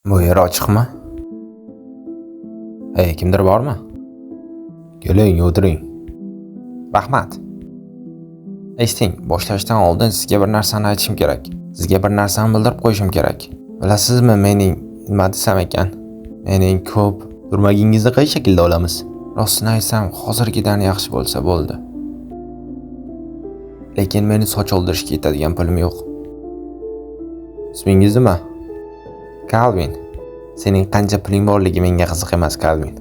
Bu yer ochiqmi? Hey, kimdir bormi? Keling, o'tiring. Rahmat. Eshiting, boshlashdan oldin sizga bir narsani aytishim kerak. Sizga bir narsani bildirib qo'yishim kerak. Bilasizmi, mening nima desam ekan? Mening ko'p turmagingizni qay shaklda olamiz? Rostini aytsam, hozirgidan yaxshi bo'lsa bo'ldi. Lekin meni soch oldirishga yetadigan pulim yo'q. Ismingiz nima? Calvin. Sening qancha puling borligi menga qiziq emas, Calvin.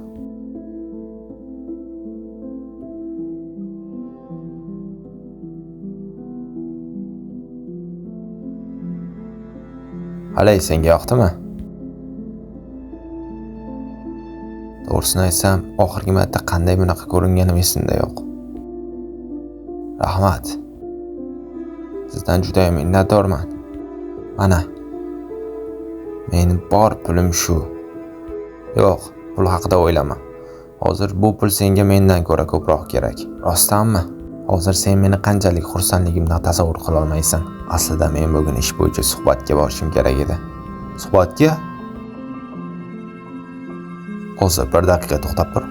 Qalay, senga yoqdimi? To'g'risini aytsam, oxirgi marta qanday bunaqa ko'ringanim esimda yo'q. Rahmat. Sizdan juda ham minnatdorman. Mana. Meni bor pulim shu. Yo'q, pul haqida o'ylama. Hozir bu pul senga mendan ko'ra ko'proq kerak. Rostdanmi? Hozir sen meni qanchalik xursandligimni tasavvur qila olmaysan. Aslida men bugun ish bo'yicha suhbatga borishim kerak edi. Suhbatga? Hozir bir daqiqa to'xtab tur.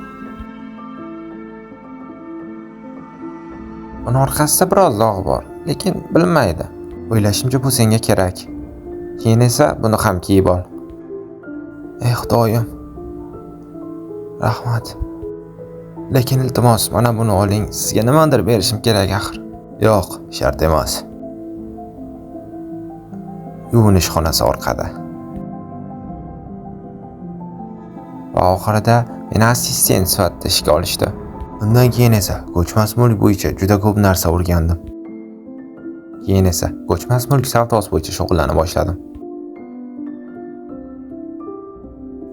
Uni orqasida biroz dog' bor, lekin bilinmaydi. O'ylashimcha bu senga kerak. Keyin esa buni ham kiyib ol. Ey Xudoyim. Rahmat. Lekin iltimos, mana buni oling. Sizga nimadir berishim kerak axir. Yo'q, shart emas. Yuvinish xonasi orqada. Va oxirida meni assistent sifatida ishga olishdi. Undan keyin esa ko'chmas mulk bo'yicha juda ko'p narsa o'rgandim. Keyin esa ko'chmas mulk savdosi bo'yicha shug'ullana boshladim.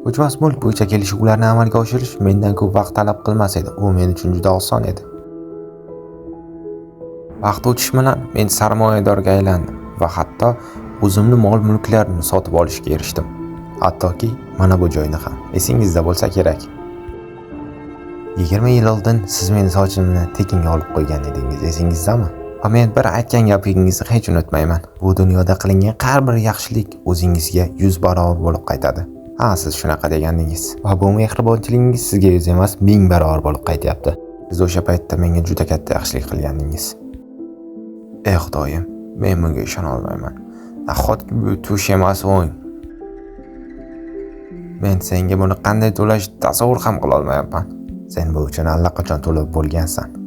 Ko'chmas mulk bo'yicha kelishuvlarni amalga oshirish mendan ko'p vaqt talab qilmas edi. U men uchun juda oson edi. Vaqt o'tishi bilan men sarmoyadorga aylandim va hatto o'zimni mol-mulklarni sotib olishga erishdim. Hattoki mana bu joyni ham. Esingizda bo'lsa kerak. 20 yil oldin siz meni sochimni tekinga olib qo'ygan edingiz, esingizdami? Va men bir aytgan gapingizni hech unutmayman. Bu dunyoda qilingan har bir yaxshilik o'zingizga 100 barobar bo'lib qaytadi. Ha, siz shunaqa degandingiz. Va bu mehribonchiligingiz sizga 100 emas, 1000 barobar bo'lib qaytyapti. Siz o'sha paytda menga juda katta yaxshilik qilgandingiz. Ey Xudoyim, men bunga ishona olmayman. Nahotki bu tush emas o'ng? Men senga buni qanday to'lashni tasavvur ham qila olmayapman. Sen bu uchun allaqachon to'lab bo'lgansan.